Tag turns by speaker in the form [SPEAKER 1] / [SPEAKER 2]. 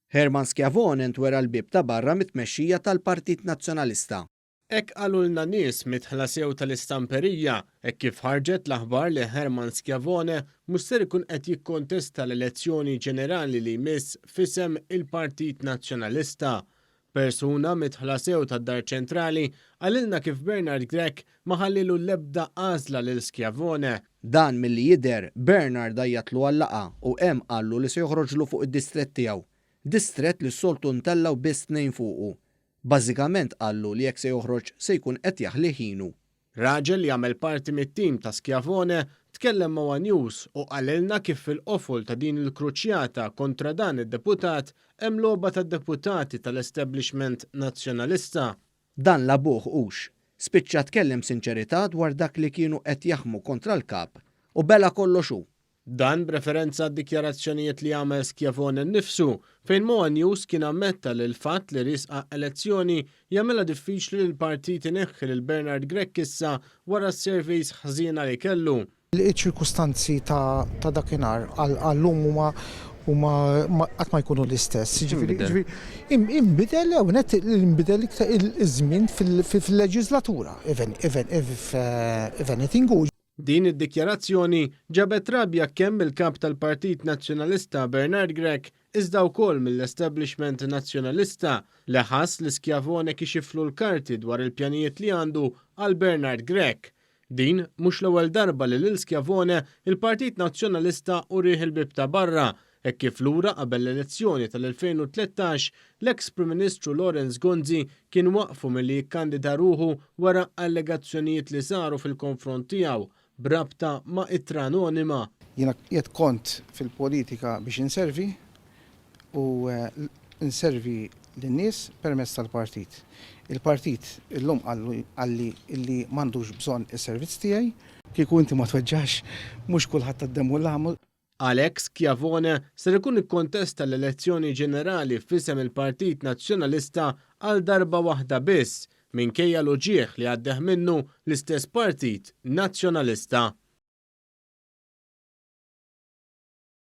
[SPEAKER 1] Hermann Schiavone ntwera l-bieb ta' barra mit-tmexxija tal-Partit Nazzjonalista.
[SPEAKER 2] Hekk qalulna nies midħla sew tal-istamperija hekk kif ħarġet l-aħbar li Hermann Schiavone mhux ser ikun qed jikkontesta l-elezzjoni ġenerali li jmiss f'isem il-Partit Nazzjonalista. Persuna midħla sew tad-Dar Ċentrali qalilna kif Bernard Grech ma ħallielu l-ebda għażla lil Schiavone.
[SPEAKER 1] Dan milli jidher, Bernard għajjatlu għal-laqgħa u hemm qallu li se joħroġlu fuq id-distrett tiegħu. Distrett li s-soltu ntellgħu biss tnejn fuqu. Bażikament qallu li jekk se joħroġ se jkun qed jaħli ħinu.
[SPEAKER 2] Raġel li jagħmel parti mit-tim ta' Schiavone tkellem ma' one News u qalilna kif fil-qofol ta' din il-kruċjata kontra dan id-deputat hemm logħba ta' deputati tal-establishment Nazzjonalista.
[SPEAKER 1] Dan lagħbuh hux. Spiċċa tkellem b'sinċerità dwar dak li kienu qed jaħmu kontra l-Kap u bela' kollox hu.
[SPEAKER 2] Dan b'referenza għad-dikjarazzjonijiet li għamel Schiavone nnifsu, fejn ma' one News kien ammetta li l-fatt li riesqa elezzjoni jagħmilha diffiċli li l-partit ineħħi lil Bernard Grech issa wara s-surveys ħżiena li kellu.
[SPEAKER 3] Iċ-ċirkustanzi ta' dakinhar għal-lum huma huma qatt ma jkunu l-istess. Jiġifieri inbidel ewwel nett inbidel iktar iż-żmien fil-leġiżlatura, even even if if anything.
[SPEAKER 2] Din id-dikjarazzjoni ġabet rabja kemm mill-Kap tal-Partit Nazzjonalista Bernard Grech iżda wkoll mill-establishment Nazzjonalista li ħass li Schiavone kixiflu l-karti dwar il-pjanijiet li għandu għal Bernard Grech. Din mhux l-ewwel darba li lil Schiavone il-Partit Nazzjonalista urieh il-bieb ta' barra hekk kif lura qabel l-elezzjoni tal-2013 l-eks Prim Ministru Lawrence Gonzi kien waqqfu milli jikkandida ruħu wara allegazzjonijiet li saru fil-konfront tiegħu b'rabta ma' ittra anonima.
[SPEAKER 3] Jiena qiegħed kont fil-politika biex inservi u nservi lin-nies permezz tal-partit. Il-partit illum qalli illi m'għandux bżonn is-servizz tiegħi. Kieku inti ma tweġġax, mhux kulħadd tad-demm u l-laħam.
[SPEAKER 2] Għalhekk Schiavone ser ikun ikkontesta l-elezzjoni ġenerali f'isem il-Partit Nazzjonalista għal darba waħda biss, minkejja l-uġigħ li għaddeh minnu l-istess Partit Nazzjonalista.